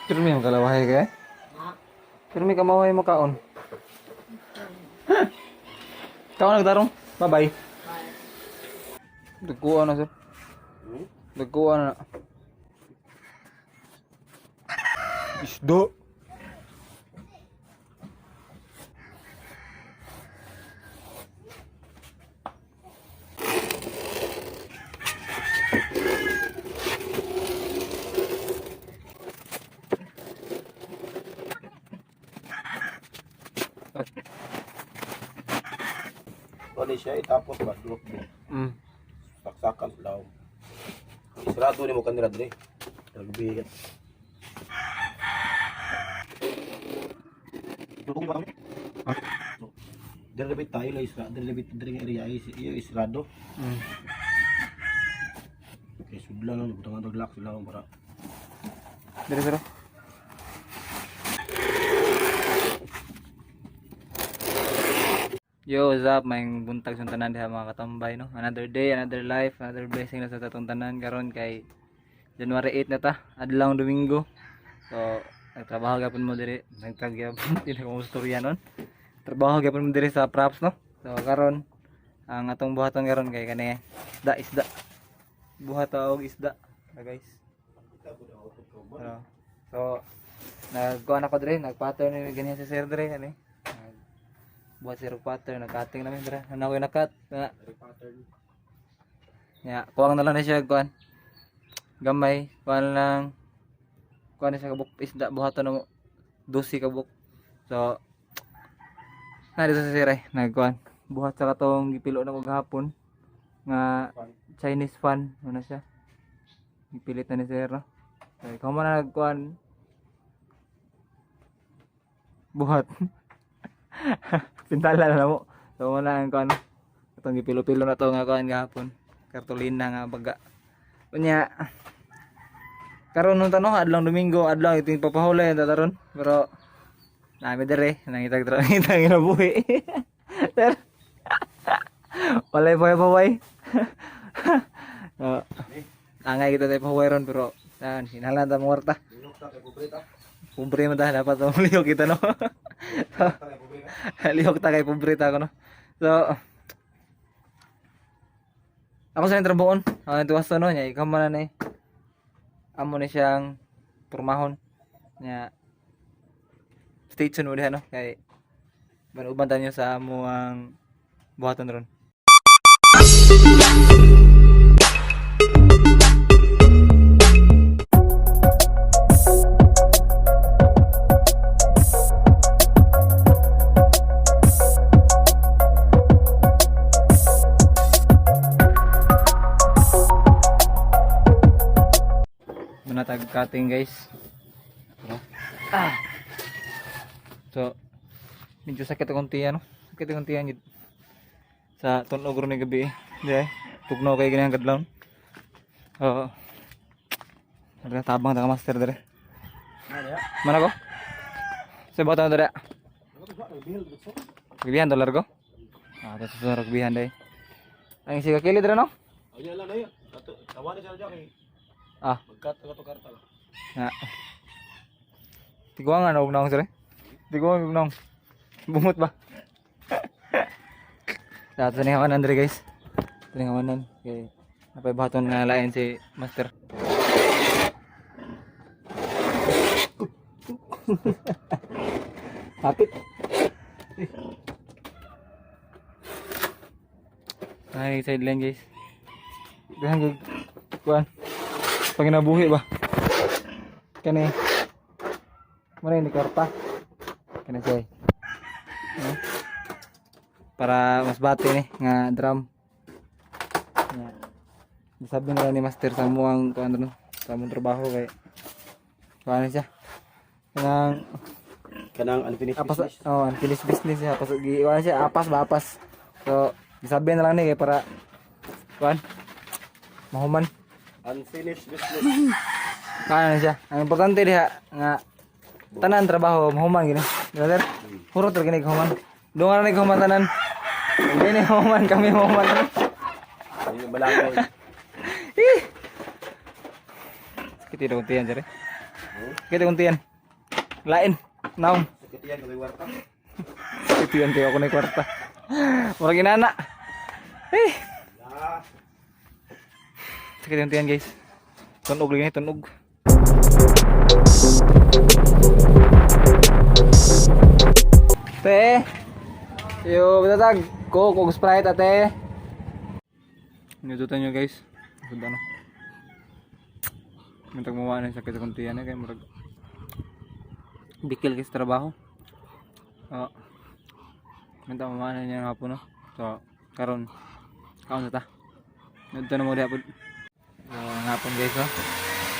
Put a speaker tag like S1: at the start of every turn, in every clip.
S1: Pirmi mo kalawahay kay? Pirmi ka mawahay mo kaon. Kaon nagtarong. Bye-bye. Dagkuan na, sir. Dagkuan na. Isda.
S2: Wala siya itapos ba duwak din. Saksakan sa lawom. Isarado ni mo kanila dire. Rugby. Dire labit tayo lang isra, dire labit dire nga area ay iyo isrado. Kay sudla lang butangan og lock sila para.
S1: Dire, sir. Yo, what's up? May buntag sa tanan diha, mga katambay, no. Another day, another life, another blessing na sa tatong tanan karon kay January 8 na ta, adlaw Domingo. So, nagtrabaho gyapon mo diri, nagtag gyapon dili ko istorya nun. Trabaho gyapon mo diri sa props, no. So, karon ang atong buhaton karon kay kani isda, isda. Buhat og isda, na guys. Pero, so, nagkuhan ako diri, nagpattern ni ganyan si sir diri kani. Buhat sir og pattern, nagcutting namin diri. Ano ko nakat? Na.
S2: Pattern.
S1: Ya, kuwang na lang na siya kuan. Gamay, kuan lang. Kuan na siya kabuk isda buhaton na mo 12 kabuk. So, na dito sa sir eh, nagkuan. Buhat sa katong gipilo na ko gahapon nga Chinese fan ano na siya. Gipilit na ni sir, no. So, ikaw man na nagkuan buhat. Pintala na mo. So wala ang kuan. Itong gipilo-pilo na to nga kuan gahapon. Kartolina nga baga. Unya karon nung tanong adlaw Domingo, adlaw ito yung papahulay ang tataron. Pero nami dire nangitag tra nangitag ginabuhi. Sir. Walay pa paway. So, angay kita tayo pahuway ron pero saan hinalan ta mo kwarta.
S2: Lihok ta kay pobre ta.
S1: Pobre man ta dapat lihok kita, no.
S2: Ta kay pobre ka.
S1: Lihok ta kay pobre ta ko, no. So ako sa trabuon, ang tuwas no nya ikaw man na ni. Amo ni siyang pormahon. Nya stay tuned mo diha, no, kay banuban ta niyo sa amo ang buhaton ron. Muna tag cutting, guys. No? Ah. So medyo sakit akong tiyan, no. Sakit akong tiyan gid. Sa tunog ron ni gabi eh. Di ay. Tugnaw kay ganyan kadlawon. Oo. Nagka tabang ta ka master dire.
S2: Ano ya?
S1: Mana ko? Sa bata dire. Rugbihan dolar ko. Ah, tapos sa rugbihan day. Ang siga kili dire, no?
S2: Ayo lang ayo. Ato tawani siya dyan kay magkat ka to karta.
S1: Na. Tiguangan og naong sir. Eh. Tiguangan og naong. Bungot ba? Dapat sa ningawanan dire, guys. Sa ningawanan kay napay baton nga lain si master. Hapit. Ay, sideline, guys. Dahan gud kuan. Panginabuhi ba? Kani. Muna ni kwarta. Kani siya. No? Para mas bate ni nga drum. Ya. Sabi na ni master sa muang kuan ron, sa among trabaho kay kuan siya. Kanang
S2: Kanang unfinished
S1: apas
S2: business.
S1: Oh, unfinished business siya. Apas gi kuan siya, apas ba apas. So, gisabi na lang ni kay para kuan mahuman.
S2: Unfinished business.
S1: Kaya na siya. Ang importante diha nga tanan trabaho mahuman gini. Di ba, sir? Hurot ra gini human. Dungan ra ni human tanan. Hindi ni human kami mahuman.
S2: Ay balangoy.
S1: Ih. Sakit daw tiyan, sir. Eh. Sakit akong tiyan. Lain. Naong.
S2: Sakit yan, kami warta.
S1: Sakit tiyan kayo ako na kwarta. Murag inana. Eh.
S2: Ya.
S1: Sakit yung tiyan, guys. Tunog lagi ni tunog. Te. Yo, batatag. Coke og Sprite, ate. Nidutan nyo, guys. Sud ano. Mintag mawa na yung sakit sa kuntian eh kay murag bikil kay sa trabaho. Oh. Minta mawa na niya hapon, no. So, karon kaon sa ta. Nagto na mo diha pud. So, ang hapon, guys, no.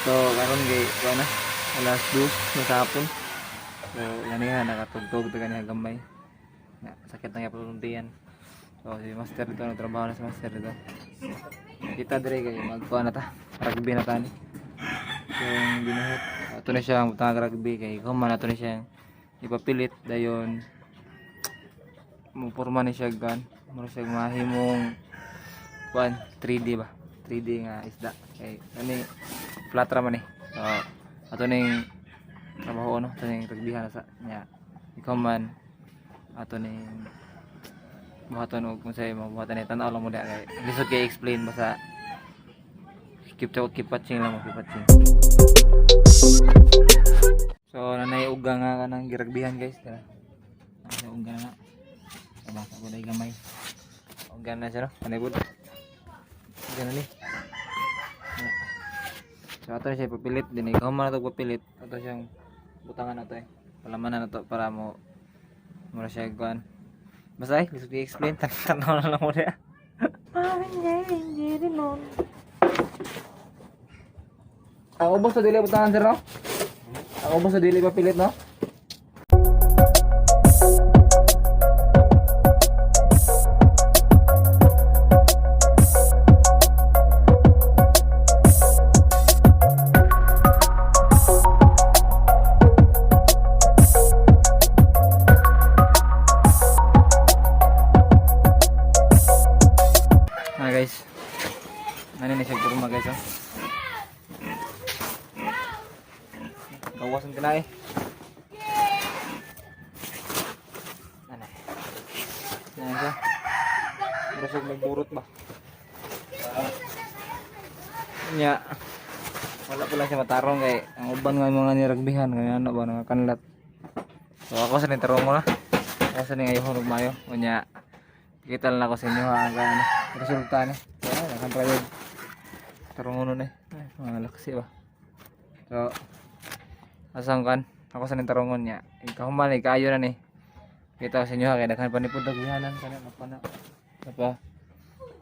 S1: So, karon kay kuan na 2:00 na sa hapon. So, yan nga nakatugtog ta kaniya gamay. Na, sakit na gyapon tiyan. So, si master dito, nagtrabaho na si master dito. Kita dire kay magkuan na ta. Rugby na ta ni. So, yung binuhot. Ato na siya ang butang rugby kay human ato na siya ipapilit dayon mupurma ni siya gan. Mura siya mahimong kuan 3D ba? 3D nga isda kay kani flat ra man eh. So, ato ning trabaho, no, ato ning rugbyhan sa nya. Ikaw man ato ning buhaton og kung sa'yo mabuhatan ni tan-aw lang mo diha kay lisod kay explain basta keep watching lang mo, keep watching. So nanay uga nga kanang giragbihan, guys, tara. Nanay uga na. Sabasa ko dai gamay. Uga na siya, no? Kanay pud. Uga na ni. Na. So ato na siya ipapilit din ikaw man ato papilit ato siyang butangan ato eh. Palamanan na to para mo mura siya kuan. Basta eh, gusto ko i-explain. Tanaw na lang mo diha. Ang ubos sa dili butangan, sir, no? Ang ubos sa dili papilit, no? Ah, guys. Ano na siya kurma, guys, oh. Gawas ang tinay. Ano? Ano siya? Mura siya magburot ba? Nya. Wala pala siya matarong kay ang uban nga mga niragbihan kay ano ba nga kanlat. So ako sa nitarong ko na. Ako sa ningayuhon og mayo. Unya kita lang ako sa inyo ha ang ano, resulta ni. Kaya na kan prayod. Tarong nun eh. Ay, mga laksi ba. So asang kan ako sa nitarongon niya. Ikaw man kaayo na ni. Kita ko sa inyo ha kay daghan pa ni pud daghanan kana napa na. Napa.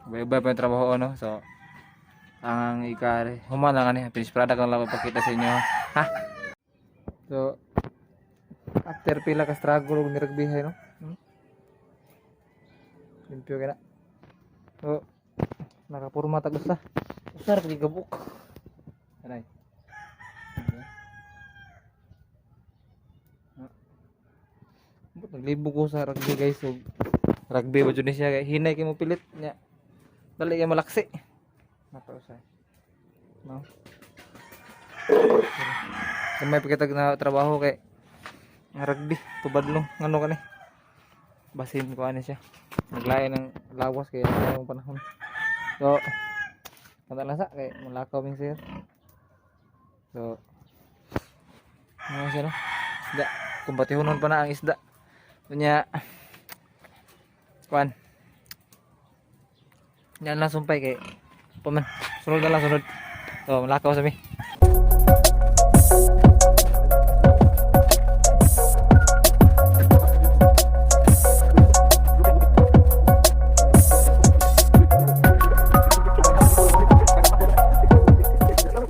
S1: Ubay-ubay pa yung trabaho, no. So ang ikare human lang ani finish product lang lang ipakita sa inyo ha. So after pila ka struggle og niragbihay, no. Limpyo ka na. So nakapurma tag usa. Usa ra gabuk. Anay. But naglibo ko sa rugby, guys. So rugby ba jud ni siya kay hinay kay mo pilit nya. Dali kay malaksi. Napa usay. No. Gamay pa kitag na trabaho kay ang rugby tubadlong ngano kani. Basin ko ani siya. Naglain ng lawas kay ang panahon. So kanta lang sa kay malakaw ming sir. So ano siya, no? Isda. Kung batihonon pa na ang isda. Unya kuan. Yan lang sumpay kay paman. Sunod na lang, sunod. So malakaw sa mi.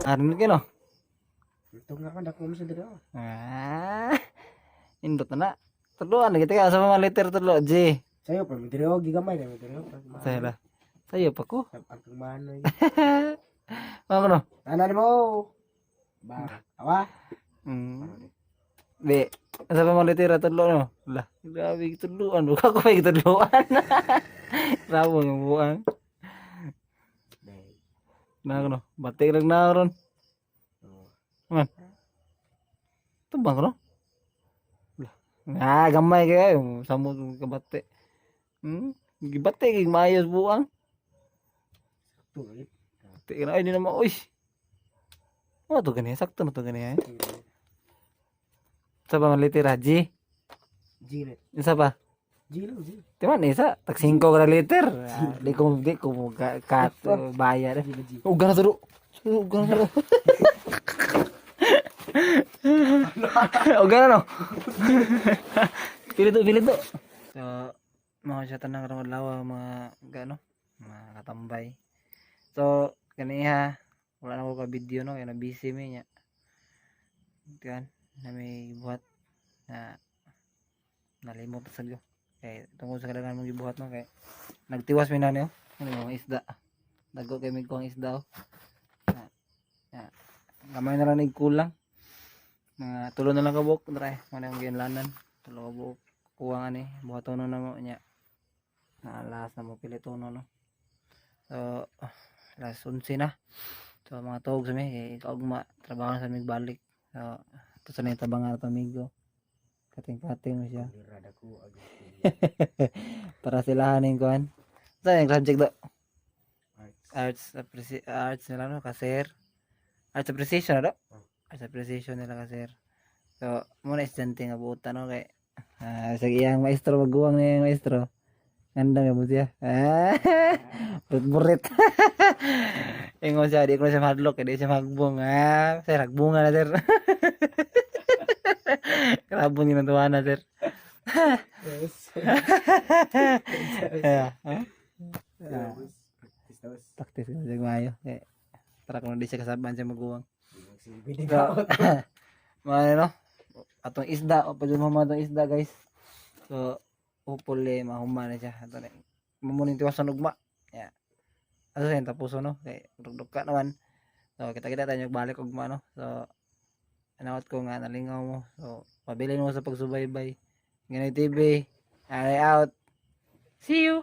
S1: Aron ka, no?
S2: Ito nga ka, dako mo sa dito.
S1: Ah. Indot na na. Tudloan lagi ka sa mga liter tudlo, G.
S2: Sayo pa, may dito, gigamay na, may dito.
S1: Sayo la. Sayo pa ko.
S2: Ang manoy.
S1: Ano no?
S2: Ano mo? Ba, awa?
S1: Be, asa pa mga litera tudlo, no? Lah, grabe tudloan. Buka ko may tudloan. Grabe nga buang.
S2: Day.
S1: Na no, batik lang na ron. Man. Tubang ko, no? Ah, gamay kayo. Samot kabate. Gibate kay maayos buang.
S3: Sakto eh.
S1: Bate ka na. Ay, di naman. Uy. Ano to gani? Sakto na to gani eh. Sa pa man liter ha? G?
S3: G na.
S1: Isa pa?
S3: G lang, G.
S1: Di man isa. Tag 5 ka liter. Ah, di ko ka, kat, bayar eh.
S3: G na G.
S1: Uga na turo. Uga na turo. Uga na no. Pili to, pili to. So, mga siya tanang karong adlaw mga gaano, mga katambay. So, kaniha wala na ko ka video, no, kay na busy mi nya. Kan na may buhat na nalimot sa ko. Kay tungkol sa kadaghan mong gibuhat, no, kay nagtiwas mi na niyo. Ano yung mga isda. Dago kay mig kuhang isda oh. Na, na, gamay na lang nagkulang. Mga tulo na lang kabuk, dre. Ano yung gianlanan? Tulo kabuk. Kuha nga ni, buhaton na mo niya. Na last na mo pilitono, no. So, alas 11 na. So, mga tuog sa mi, kay kaugma, trabaho na sa mig balik. So, ito sa nita nga ato amigo. Kating-kating mo siya.
S3: Lirada ko agad.
S1: Para sila haning kuan. Sa yung subject do?
S3: Arts.
S1: Arts, arts nila, no, kaser. Arts appreciation na do?
S3: Oh.
S1: Arts appreciation nila, kaser. So, muna estudyante nga buota, no, kay ah, sa iyang maestro maguwang na iyang maestro. Ganda nga mo siya. Ah, burit. Ingon siya, di ko na siya mahadlok, eh, di siya mahagbong. Ah, sir, hagbunga na, sir. Grabon ginagawa na, sir.
S3: Yes.
S1: Yeah. Huh?
S3: Yes. Practice na mas.
S1: Practice ko siya maayo. Kay para kung di siya kasaban siya maguwang.
S3: Magsilbi din
S1: So,
S3: ako.
S1: mga ano, atong isda, o pa mo atong isda, guys. So, hopefully mahuma na siya. Ato na. Mamuning tiwasan ugma. Yeah. Ato sa tapuso, no? Kay dugdug ka naman. So, kita-kita tayo balik ugma, no. So, anawat ko nga nalingaw mo. So, pabilin mo sa pagsubaybay. Ganay TV. I out. See you.